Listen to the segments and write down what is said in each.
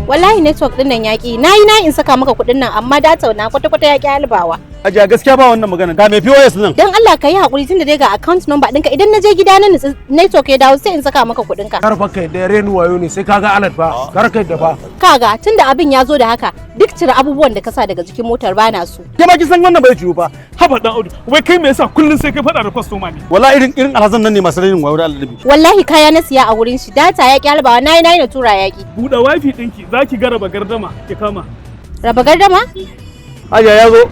Wallahi network din nan yaki. Nayi na in saka maka kuɗin nan, amma data na kwata kwata yaki halbawa. Hajiya, gaskiya ba wannan magana. Ga mai POS nan. Dan Allah ka yi hakuri, tunda dai ga account number ɗinka, idan na je gida na nutsu network ya dawo, sai in saka maka kuɗin ka. Kar fa kai da renu wayo ne, sai kaga alert fa. Kar kai da fa. Kaga, tunda abin ya zo da haka, duk cire abubuwan da ka sa daga jikin motar, bana so. Ke ma kin san wannan bai ciwo fa. Haba dan Audu, wai kai me yasa kullun sai kai fada da customer ne? Wallahi irin alhazan nan ne masu rainin wayo da Allah. Wallahi kaya na siya a wurin shi, data ya ki halbawa, nayi nayi na tura yaki. Buɗe wifi ɗinki, zaki ga raba gardama ki kama. Raba gardama? Hajiya, ya zo.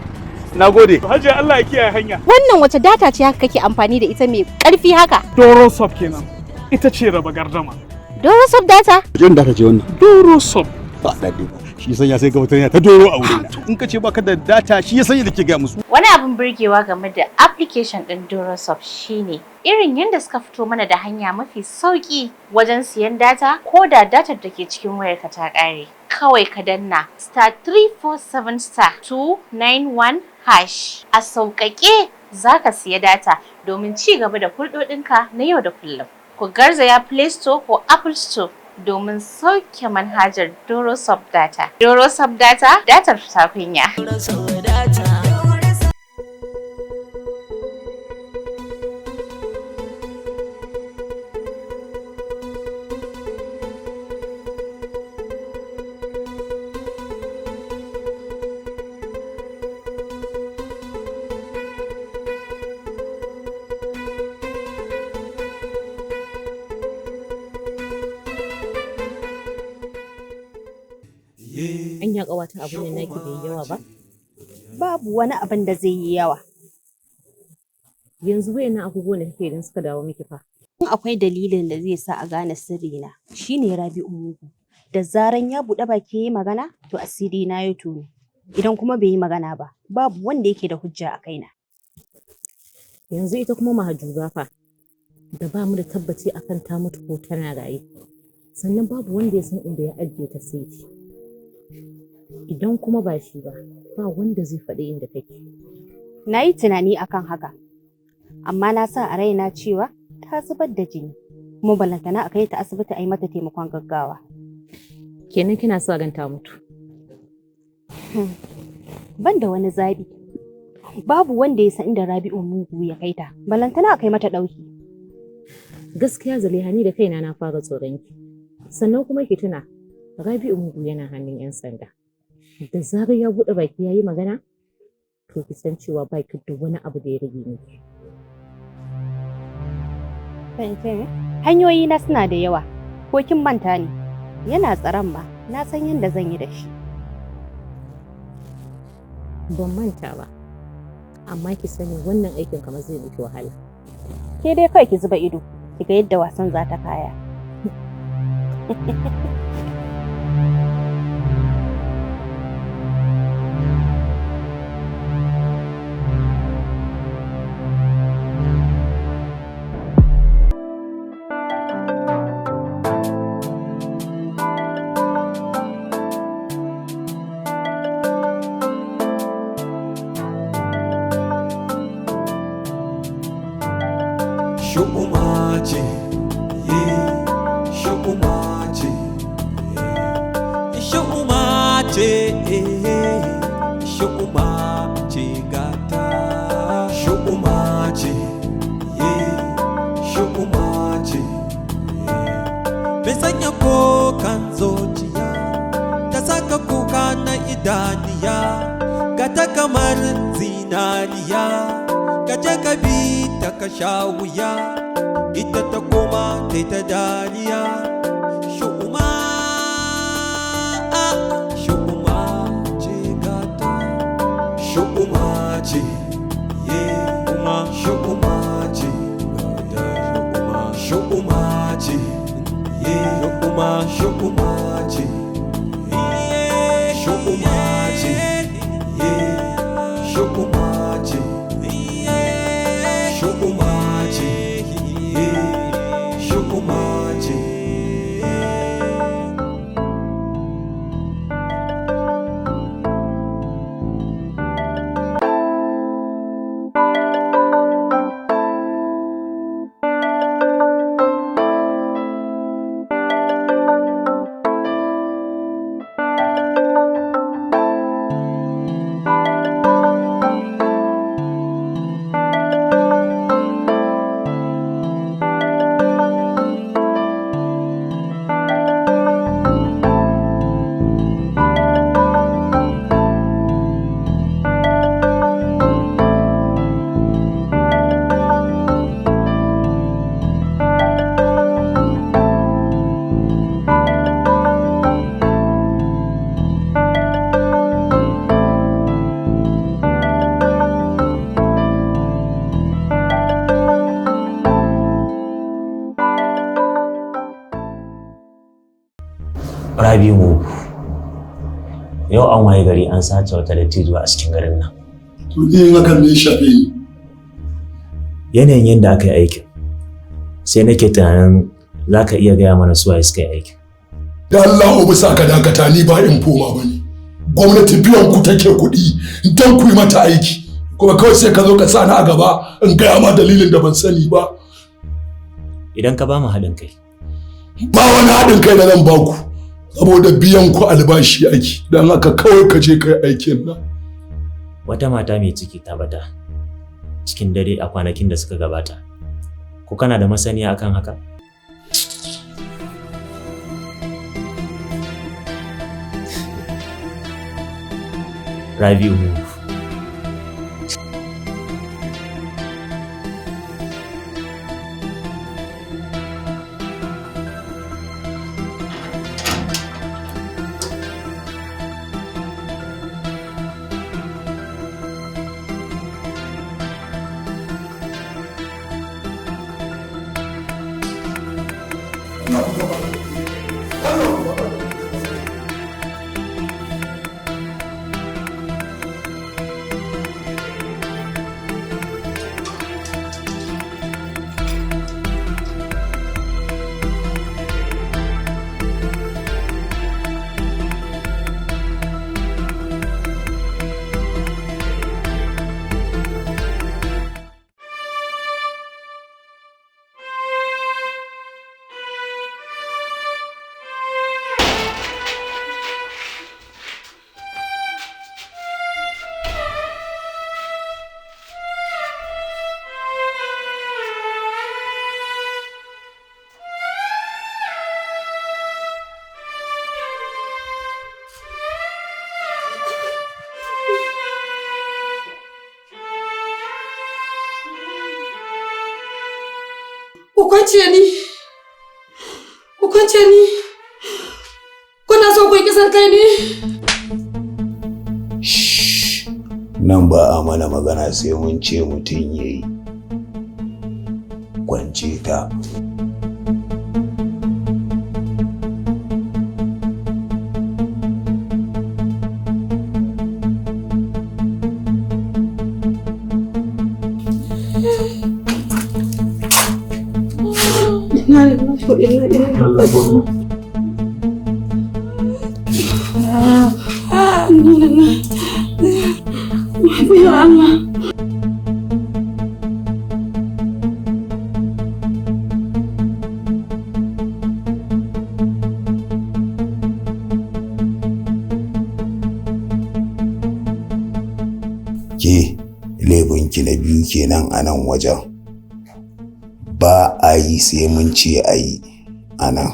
Na gode. To Hajiya, Allah ya kiyaye hanya. Wannan wace data ce haka kake amfani da ita mai karfi haka? Doro Sub kenan. Ita ce raba gardama. Doro Sub data? Jin data ce wannan. Doro Sub. Ba daɗi ba. Shi sanya sai ga mutum yana ta doro a wurin. In ka ce baka da data, shi ya sanya da ke ga musu. Wani abin burgewa game da application ɗin Dorosop shine irin yadda suka fito mana da hanya mafi sauƙi wajen siyan data, ko da datar da ke cikin wayarka ta ƙare. Kawai ka danna *347*291#, a sauƙaƙe za ka siya data domin ci gaba da hulɗoɗinka na yau da kullum. Ku garzaya Play Store ko Apple Store domin sauke manhajar Dorosop Data. Dorosop Data, datar fita kunya. Anya ƙawata, abun nan naki bai yawa ba? Babu wani abin da zai yi yawa. Yanzu wayannan abubuwan da kike, idan suka dawo miki fa? In akwai dalilin da zai sa a gane sirrina, shine Rabi'u Mugu. Da zaran ya buɗe baki yayi magana, to asiri na ya tono. Idan kuma bai yi magana ba, babu wanda yake da hujja a kaina. Yanzu ita kuma Mahajuba fa, da ba mu da tabbaci akan ta mutu ko tana raye. Sannan babu wanda ya san inda ya ajiye ta sai shi. Idan kuma ba shi ba, ba wanda zai faɗi inda take. Na yi tunani akan haka, amma na sa a raina cewa ta zubar da jini, kuma balantana a kai ta asibiti a yi mata taimakon gaggawa. Kenan kina sa ran ta mutu? Ban da wani zaɓi. Babu wanda ya san inda Rabi'u Mugu ya kai ta, balantana a kai mata ɗauki. Gaskiya Zaliha, ni da kaina na fara tsoron ki. Sannan kuma ki tuna, Rabi'u Mugu yana hannun 'yan sanda. Da zarar ya buɗe baki ya yi magana, to ki san cewa ba ki da wani abu da ya rage miki. Hanyoyi na suna da yawa, ko kin manta ne? Yana tsaron ma, na san yadda zan yi da shi. Ban manta ba. Amma ki sani, wannan aikin kamar zai miki wahala. Ke dai kawai ki zuba ido, ki ga yadda wasan za ta kaya. Shu'uma ce, ye, shu'uma ce, ye, shu'uma ce, eh, shu'uma ce gata. Shu'uma ce, ye, shu'uma ce, ye. Mai sanya kokan zuciya, ta saka kuka na idaniya, gata kamar zinariya. Ka je ka bi ta ka sha wuya, ita ta koma ta ta dariya. Shu'uma, shu'uma ce gata. Shu'uma ce, ye, uma, shu'uma ce gata. Shu'uma, shu'uma ce, ye, shu'uma, shu'uma ce, ye, shu'uma ce, ye, shu'uma ce, shu'uma ce, ye, shu'uma ce. Mugu. Yau an waye gari an sace wata dattijuwa a cikin garin nan. To ni yin hakan ne ya shafe ni. Yanayin yadda aka yi aikin, sai nake tunanin za ka iya gaya mana suwaye suka yi aikin. Da Allah ofisa ka dakata, ni ba informer ba ne. Gwamnati biyan ku take kuɗi don ku yi mata aiki. Kuma kawai sai ka zo ka sa ni a gaba in gaya ma dalilin da ban sani ba. Idan ka ba mu haɗin kai. Ba wani haɗin kai da zan ba ku. Saboda biyan ku albashi ake. Don haka kawai ka je kai aikin nan. Wata mata mai ciki ta bata cikin dare a kwanakin da suka gabata. Ko kana da masaniya akan haka? Rabi'u Mugu. Ku kwance ni! Ku kwance ni! Kuna so ku yi kisan kai ne? Nan ba a mana magana sai mun ce mutum ya yi. Kwance ta. Inna lillahi wa inna ilaihi raji'un. Inna lillahi. Ya Allah. Ke, laifinki na biyu kenan a nan wajen. Ba a yi sai mun ce a yi a nan.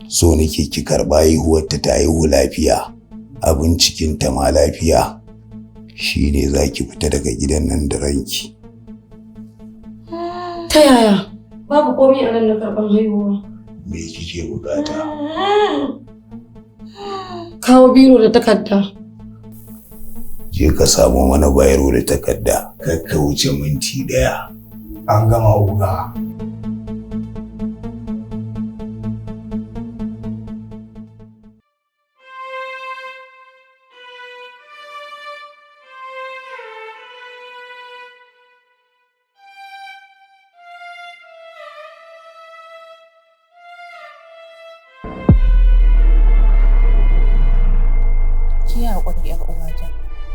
So nake ki karɓa haihuwarta ta haihu lafiya, abin cikinta ma lafiya. Shi ne za ki fita daga gidan nan da ranki. Ta yaya? Babu komai a nan na karɓar haihuwa. Me kike bukata? Kawo biro da takarda. Je ka samo mana biro da takarda. Kar ka wuce minti 1. An gama, oga. Ki yi haƙuri, 'yar uwata.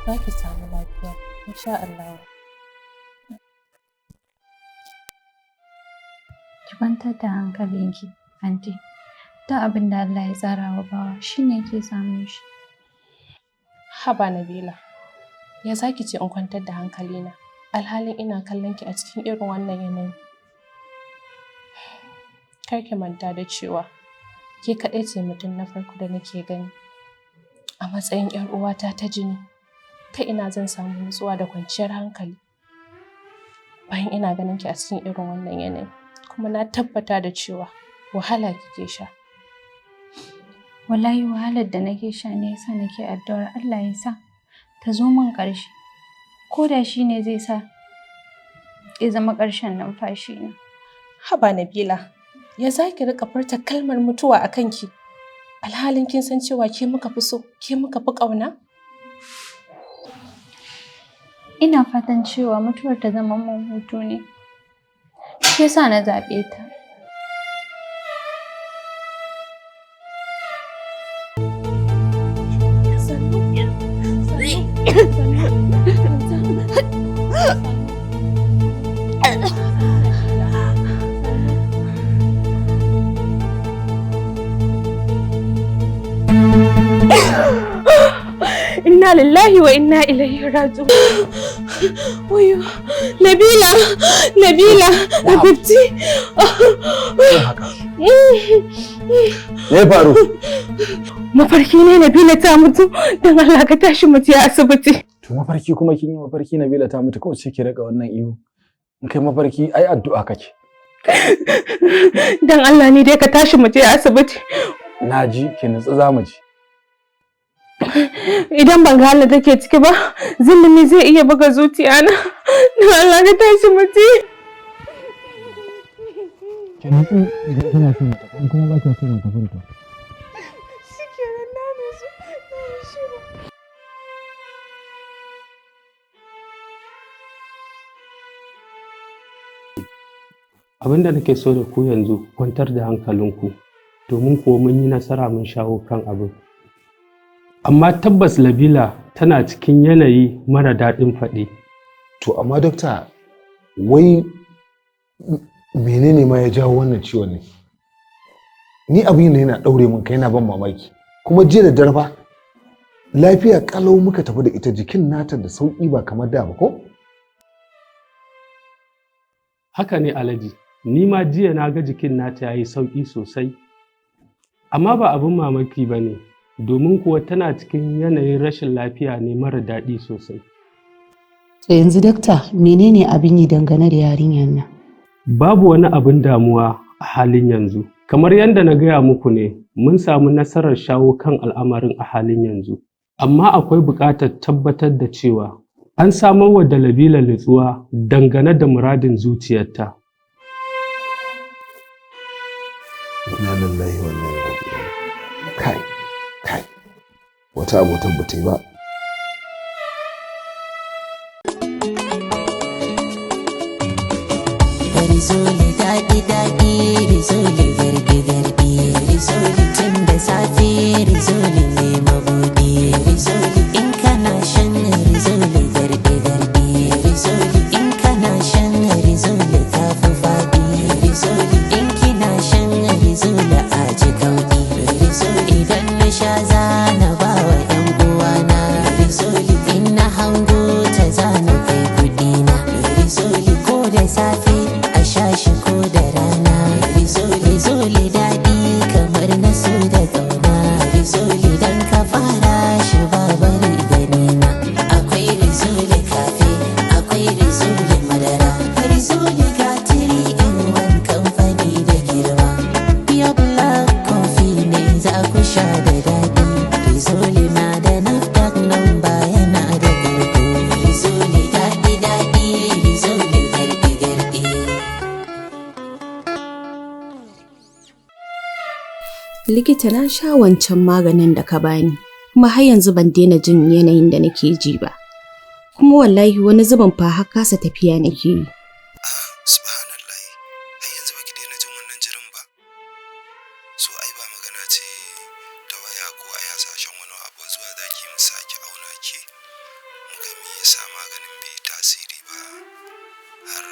Za ki samu lafiya, insha Allah. Ki kwantar da hankalinki, anti. Duk abin da Allah ya tsara wa bawa shi ne yake samun shi. Haba Nabila, ya za ki ce in kwantar da hankalina, alhalin ina kallon ki a cikin irin wannan yanayi? Kar ki manta da cewa ke kaɗai ce mutum na farko da nake gani a matsayin 'yar uwata ta jini. Ta ina zan samu nutsuwa da kwanciyar hankali bayan ina ganin ki a cikin irin wannan yanayi? Kuma na tabbata da cewa wahala kike sha. Wallahi wahalar da nake sha ne yasa nake addu'ar Allah ya sa ta zo min ƙarshe. Ko da shi ne zai sa ya zama ƙarshen numfashina. Haba Nabila, ya za ki riƙa furta kalmar mutuwa a kanki? Alhalin kin san cewa ke muka fi so, ke muka fi ƙauna? Ina fatan cewa mutuwar ta zama mun hutu ne. Shi yasa na zaɓe ta. Inna lillahi wa inna ilaihi raji'un. Wayo, Nabila, Nabila, Habibti. Me faru? Mafarki ne Nabila ta mutu, don Allah ka tashi mu je asibiti. To mafarki kuma kin yi mafarki Nabila ta mutu, kawai sai ki rika wannan ihu. In kai mafarki ai addu'a kake. Don Allah ni dai ka tashi mu je asibiti. Na ji, ki nutsu, za mu je. Idan ban ga halin da take ciki ba, zulumi zai iya buga zuciya na. Don Allah ka tashi mu je. Ki nutsu idan kina so mu tafi, in kuma ba kya so mu tafi to. Shikenan, na nutsu, na yi shiru. Abin da nake so da ku yanzu, kwantar da hankalinku, domin kuwa mun yi nasara mun shawo kan abin. Amma tabbas Labila tana cikin yanayi mara daɗin faɗi. To amma dokta, wai menene ma ya jawo wannan ciwon ne? Ni abin ne yana ɗaure min kai, yana ban mamaki. Kuma jiya da dare fa lafiya kalau muka tafi da ita, jikin nata da sauƙi ba kamar da ba ko? Haka ne Alhaji, ni ma jiya na ga jikin nata ya yi sauƙi sosai. Amma ba abin mamaki ba ne, domin kuwa tana cikin yanayin rashin lafiya ne mara daɗi sosai. To yanzu dakta, menene abin yi dangane da yarinyar nan? Babu wani abin damuwa a halin yanzu. Kamar yadda na gaya muku ne, mun samu nasarar shawo kan al'amarin a halin yanzu. Amma akwai buƙatar tabbatar da cewa an samar wa da Labila nutsuwa dangane da muradin zuciyarta. Inna lillahi wa inna ilaihi raji'un. Kai, kai. Wata abotar ba ta yi ba. Rizoli daɗi daɗi, rizoli garɗi garɗi, rizoli tun da safe, rizoli ne mabuɗi, rizoli in kana shan rizoli garɗi garɗi, rizoli in kana shan rizoli ka fi faɗi, rizoli in kina shan rizoli a ji kauɗi, rizoli idan na sha zana ba wa 'yan uwana, rizoli in na hango ta zana kai kuɗina, rizoli ko da safe a sha shi ko da rana, rizoli daɗi kamar na so da ƙauna, rizoli dan ka fara shi ba bari ganina, akwai rizoli kafe, akwai rizoli madara, rizoli gatiri in wan kamfani da girma, pure black coffee ne za ku sha da daɗi, rizoli na da nafdac number yana da ƙarko, rizoli daɗi daɗi, rizoli garɗi garɗi. Likita, na sha wancan maganin da ka bani, kuma har yanzu ban daina jin yanayin da nake ji ba. Kuma wallahi wani zubin fa har kasa tafiya nake yi. Subhanallah, har yanzu baki daina jin wannan jirin ba? So ai ba magana ce ta waya ko a hasashen wani abu, zuwa zaki mu sake auna ki mu ga me yasa maganin bai yi tasiri ba har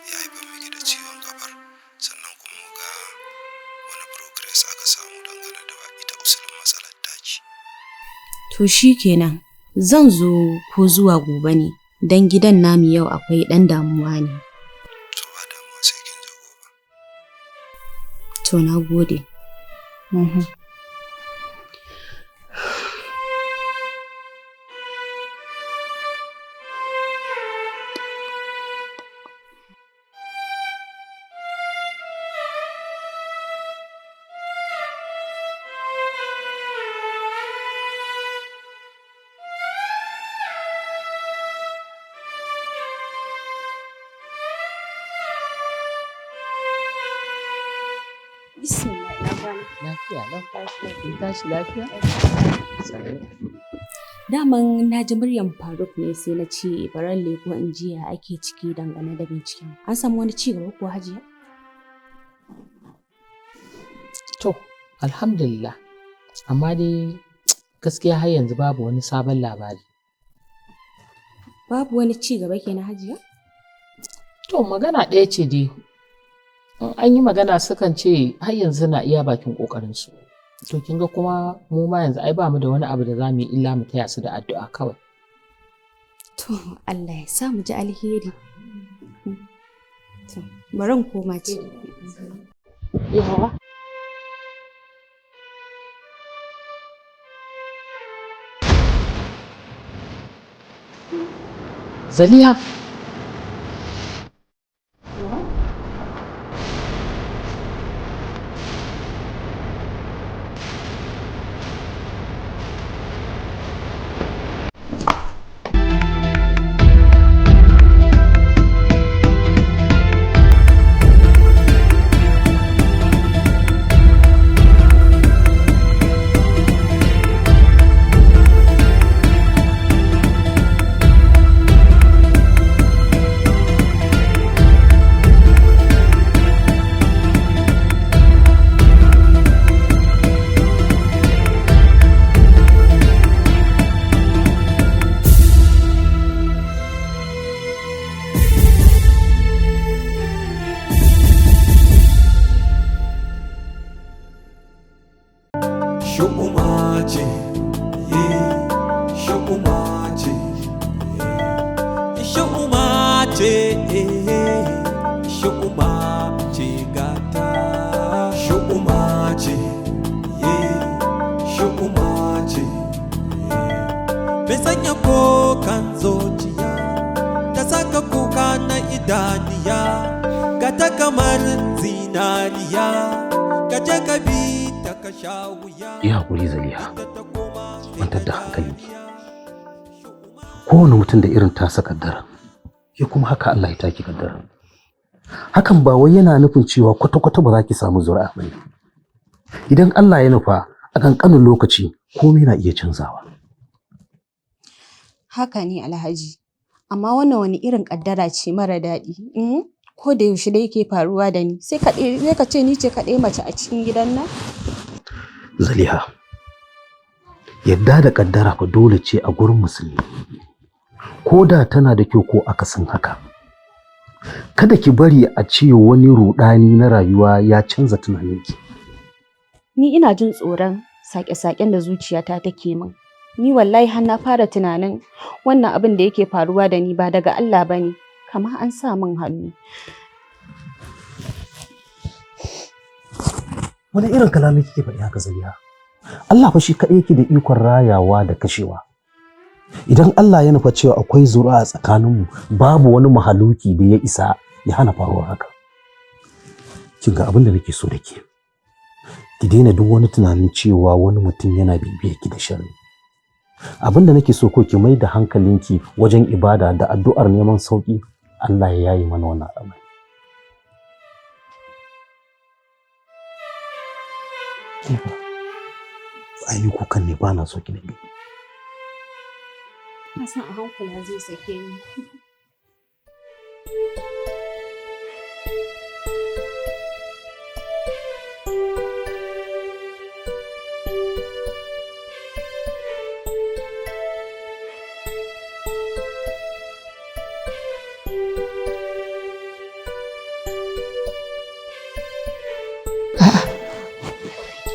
ya haifar miki da ciwon kafar, sannan kuma mu ga wani progress aka samu dangane da ita usulin matsalar taki. To shi kenan, zan zo ko zuwa gobe ne, don gidan namu yau akwai ɗan damuwa ne. To ba damuwa, sai kin zo gobe. To na gode. Mhm. Bismillah, ina kwana. Lafiya lau. Kin tashi lafiya? Sannu. Daman na ji muryan Faruk ne, sai na ce baran leko in ji ya ake ciki dangane da binciken. An samu wani ci gaba ko, Hajiya? To, alhamdulillah. Amma dai gaskiya har yanzu babu wani sabon labari. Babu wani ci gaba kenan, Hajiya? To, magana ɗaya ce dai. In an yi magana sukan ce har yanzu na iya bakin ƙoƙarinsu. To, kin ga kuma mu ma yanzu ai ba mu da wani abu da za mu yi illa mu taya su da addu'a kawai. To, Allah ya sa mu ji alheri. To, bari in koma ciki. Yawa. Zaliha. Shu'uma ce, ye, shu'uma ce, shu'uma ce, eh, shu'uma ce gata. Shu'uma ce, ye, shu'uma ce, mai sanya kokan zuciya, ta saka kuka na idaniya, gata kamar zinariya, ka je ka bi ta ka sha wuya. Yi haƙuri, Zaliha, kwantar da hankalinki. Kowane mutum da irin tasa kaddara, ke kuma haka Allah ya taki kaddara. Hakan ba wai yana nufin cewa kwata-kwata ba za ki samu zuri'a ba ne. Idan Allah ya nufa, a ƙanƙanin lokaci komai na iya canzawa. Haka ne, Alhaji. Amma wannan wani irin kaddara ce mara daɗi. Ko da yaushe da yake faruwa da ni. Sai ka sai ka ce ni ce kaɗai mace a cikin gidan nan? Zaliha, yadda da kaddara fa dole ce a gurin musulmi, ko da tana da kyau ko akasin haka. Kada ki bari a ce wani rudani na rayuwa ya canza tunaninki. Ni ina jin tsoron sake-saken da zuciyata take min. Ni wallahi har na fara tunanin wannan abin da yake faruwa da ni ba daga Allah ba ne. Kamar an sa min hannu. Wani irin kalamai kike faɗi haka, Zaliha? Allah fa shi kaɗai yake da ikon rayawa da kashewa. Idan Allah ya nufa cewa akwai zuri'a a tsakaninmu, babu wani mahaluki da ya isa ya hana faruwar haka. Kin ga, abin da nake so da ke, ki daina duk wani tunanin cewa wani mutum yana bibiyar ki da sharri. Abin da nake so ko ki mai da hankalinki wajen ibada da addu'ar neman sauki, Allah ya yaye mana wannan al'amari. Ke fa, ai ni kukan ne ba na so ki dinga yi. Ka san a hankula zai sake ni.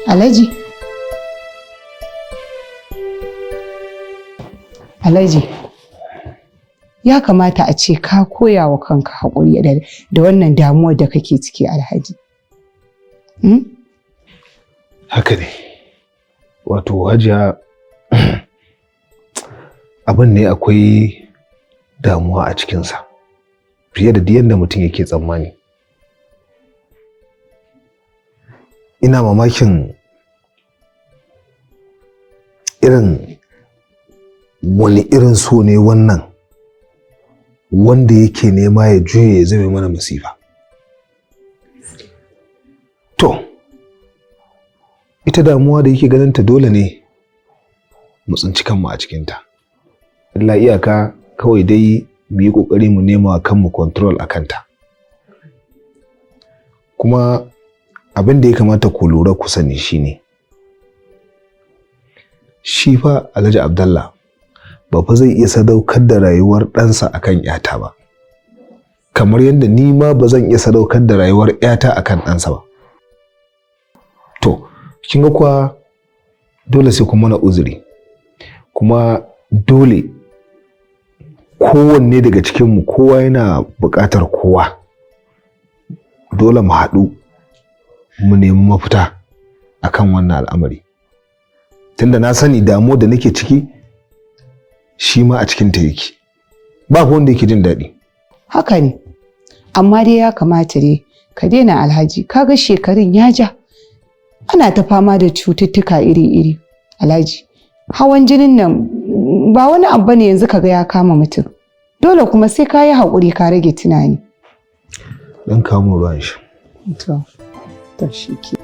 Alhaji. Alhaji. Ya kamata a ce ka koya wa kanka haƙuri da wannan damuwar da kake ciki, Alhaji. Haka ne. Wato Hajiya, abin ne akwai damuwa a cikinsa fiye da duk yadda mutum yake tsammani. Ina mamakin irin wani irin so ne wannan wanda yake nema ya juye ya zame mana masifa. To, Ita damuwa da yake ganin ta dole ne mu tsinci kanmu a cikinta. Illa iyaka kawai dai mu yi ƙoƙari mu nema wa kanmu control a kanta. Kuma abin da ya kamata ku lura ku sani shine, shi fa Alhaji Abdallah ba fa zai iya sadaukar da rayuwar ɗansa akan ‘yata ba, kamar yadda ni ma ba zan iya sadaukar da rayuwar ‘yata akan ɗansa ba. To, kin ga kuwa dole sai kun mana uzuri, kuma dole kowanne daga cikinmu, kowa yana buƙatar kowa. Dole mu haɗu mu nemi mafita akan wannan al'amari, tunda na sani damuwar da nake ciki shi ma a cikinta yake. Ba wanda yake jin daɗi. Haka ne, amma dai ya kamata dai ka daina, Alhaji. Kaga shekarun ya ja, ana ta fama da cututtuka iri-iri. Alhaji, hawan jinin nan ba wani abu bane yanzu kaga ya kama mutum. Dole kuma sai ka yi haƙuri, ka rage tunani. Dan kawo min ruwan shi. To, shi ke.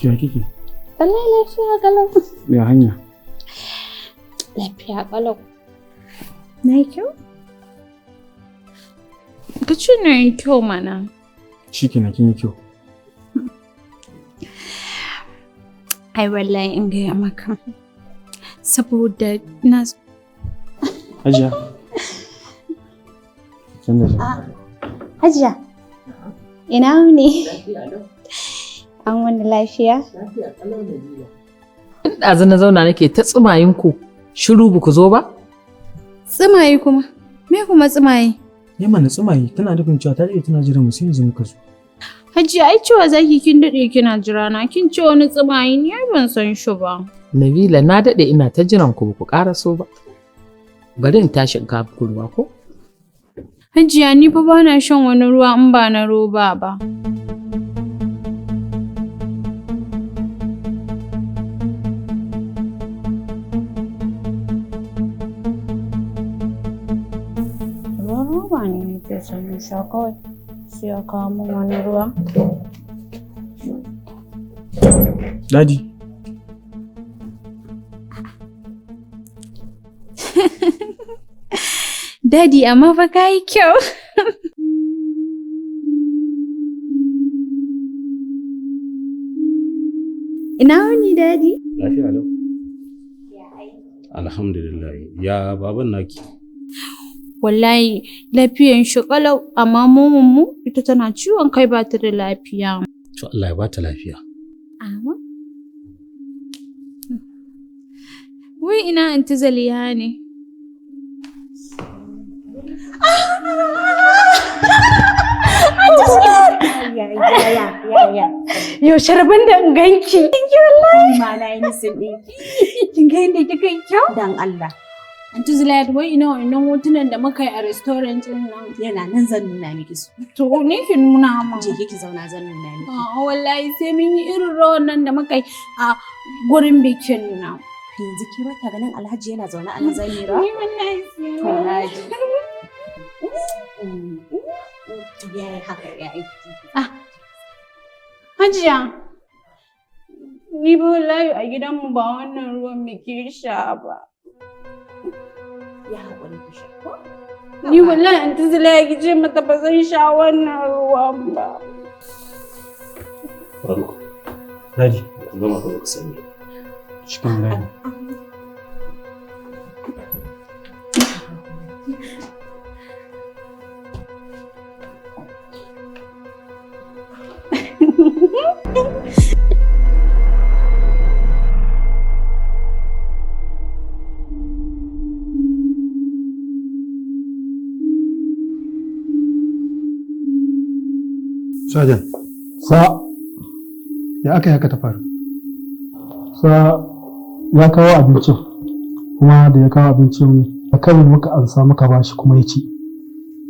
Ya kike? Wallahi lafiya kalau. Ya hanya? Lafiya kalau. Na yi kyau? Ka ce na yi kyau mana. Shikenan, kin yi kyau. Ai wallahi in gaya maka. Saboda na Hajiya. Canza shi. Hajiya, ina wuni? An wani lafiya? Tun ɗazu na zauna nake ta tsimayin ku, shiru ba ku zo ba? Tsimaye kuma? Me kuma tsimaye? Ni mana tsimaye tana nufin cewa ta daɗe tana jiran mu, sai yanzu muka zo. Hajiya, ai cewa zaki kin daɗe kina jira na, kin ce wani tsimaye, ni ai ban san shi ba. Nabila, na daɗe ina ta jiran ku ba ku ƙaraso ba. Bari in tashi in kawo muku ruwa ko? Hajiya, ni fa bana shan wani ruwa in ba na roba ba. Ruwan roba ne nake son in sha kawai, sai a kawo min wani ruwa. Daddy. Daddy, amma fa ka yi kyau. Ina wuni, Daddy? Lafiya lau. Alhamdulillah. Ya baban naki? Wallahi lafiyan shi kalau, amma momin mu ita tana ciwon kai, ba ta da lafiya. To, Allah ya bata lafiya. Amin. Wai ina Anti Zaliha ne? Yaushe rabon da in ganki? Wallahi. Ma na yi missing ɗinki. Kin ga yadda kika yi kyau? Dan Allah. Anti Zulaihat, wai ina wannan hotunan da muka yi a restaurant din nan? Yana nan, zan nuna miki su. To, ni ki nuna min. Je ki zauna, zan nuna miki. A'a, wallahi sai mun yi irin rawan nan da muka yi a gurin bikin nan. Yanzu ke ba ganin Alhaji yana zaune a nan zan yi rawa? Ni wallahi sai. To, na ji. Ya yi haka ya aiki. Ah. Hajiya. Ni ba wallahi a gidanmu ba wannan ruwan muke sha ba. Ya haƙuri ki sha ko? Ni wallahi Anti Zulaiha ki ce mata ba zan sha wannan ruwan ba. Faruk. Daddy. Ku gama ka zo ka sani. Cikin daddy. Sajan. Sa. Ya aka yi haka ta faru? Sa ya kawo abincin kuma da ya kawo abincin da kawai muka ansa muka bashi kuma ya ci.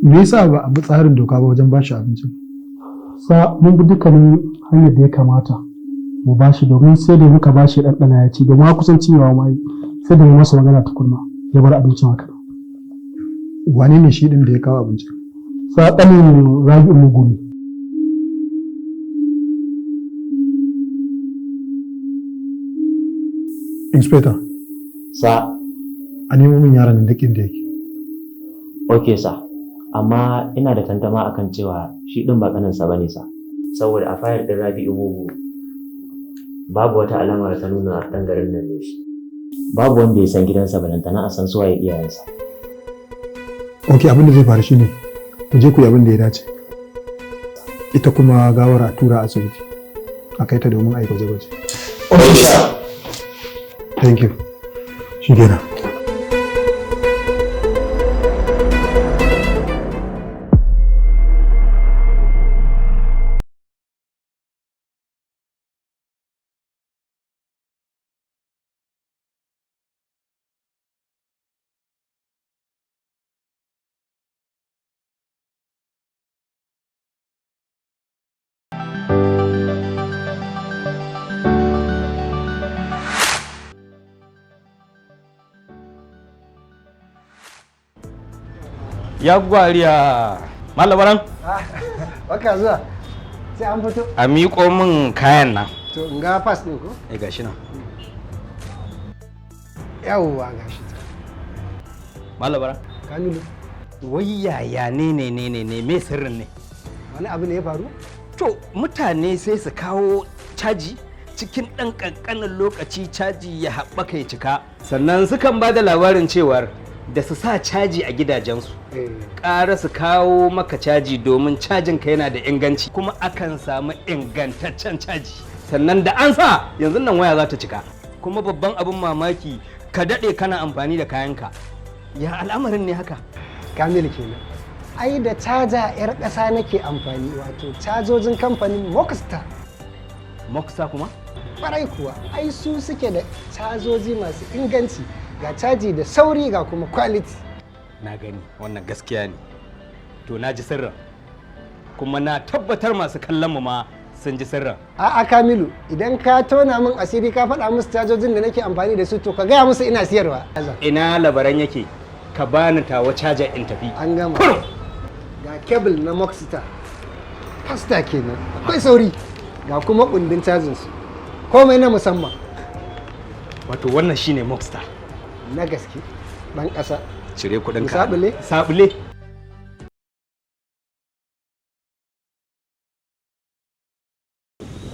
Me yasa ba a bi tsarin doka ba wajen bashi abincin? Sa mun bi dukkanin hanyar da ya kamata mu bashi domin sai da muka bashi ɗanɗana ya ci domin har kusan cinyewa ma yi sai da mu masa magana tukunna ya bar abincin haka. Wane ne shi ɗin da ya kawo abincin? Sa ɗanin Rabi'u Mugu ne. Inspector. Sa. A nemo min yaron nan duk inda yake. Ok sa. Amma ina da tantama akan cewa shi ɗin ba ƙaninsa ba ne sa. Saboda a fayil ɗin Rabi'u Mugu babu wata alama da ta nuna ɗan garin nan ne shi. Babu wanda ya san gidansa balantana a san suwaye iyayensa. Ok, abin da zai faru shine ku je ku yi abin da ya dace. Ita kuma gawar a tura asibiti. A kai ta domin a yi gwaje-gwaje. Thank you. Shi kenan. Ya gwariya. Malabaran. Baka zuwa. Sai an fito. A miƙo min kayan nan. To in ga pass ɗin ko? Eh gashi nan. Yawwa gashi ta. Malabaran. Kamilu. Wai yaya ne ne ne ne ne me sirrin ne? Wani abu ne ya faru? To mutane sai su kawo caji cikin ɗan ƙanƙanin lokaci caji ya haɓaka ya cika. Sannan sukan ba da labarin cewar da su sa caji a gidajensu. Ƙara su kawo maka caji domin cajin ka yana da inganci kuma akan samu ingantaccen caji. Sannan da an sa yanzu nan waya za ta cika. Kuma babban abin mamaki ka daɗe kana amfani da kayanka. Ya al'amarin ne haka? Kamilu kenan. Ai da caja 'yar ƙasa nake amfani wato cajojin kamfanin Mokstar. Mokstar kuma? Kwarai kuwa, ai su suke da cajoji masu inganci ga caji da sauri ga kuma quality. Na gani wannan gaskiya ne. To na ji sirrin. Kuma na tabbatar masu kallon mu ma sun ji sirrin. A'a Kamilu, idan ka tona min asiri ka faɗa musu cajojin da nake amfani da su to ka gaya musu ina siyarwa. Ina labaran yake? Ka bani tawa caja in tafi. An gama. Ga kebul na Mokstar. Pasta kenan. Akwai sauri. Ga kuma kundin cajin su. Komai na musamman. Wato wannan shine Mokstar. Na gaske. Ɗan ƙasa. Cire kuɗin ka. Sabule? Sabule.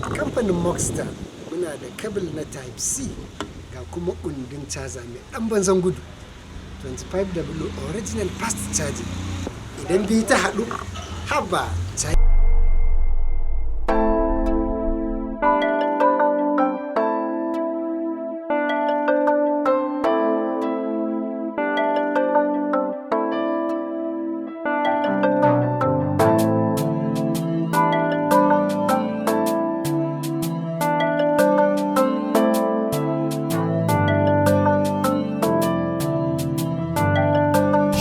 A kamfanin Mokstar muna da kebul na Type C ga kuma kundin caza mai ɗan banzan gudu. 25W original fast charging. Idan biyu ta haɗu, haba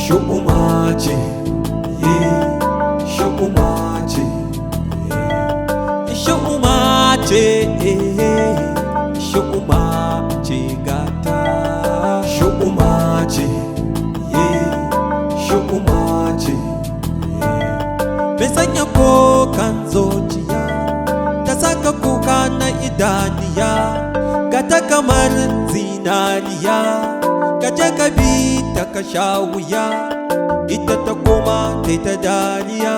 Shu'uma ce, ye, shu'uma ce, shu'uma ce, shu'uma ce gata. Shu'uma ce, ye, shu'uma ce, mai sanya kokan zuciya, ta saka kuka na idaniya. Kamar zinariya, ka je ka bi ta ka sha wuya, ita ta koma ta ta dariya.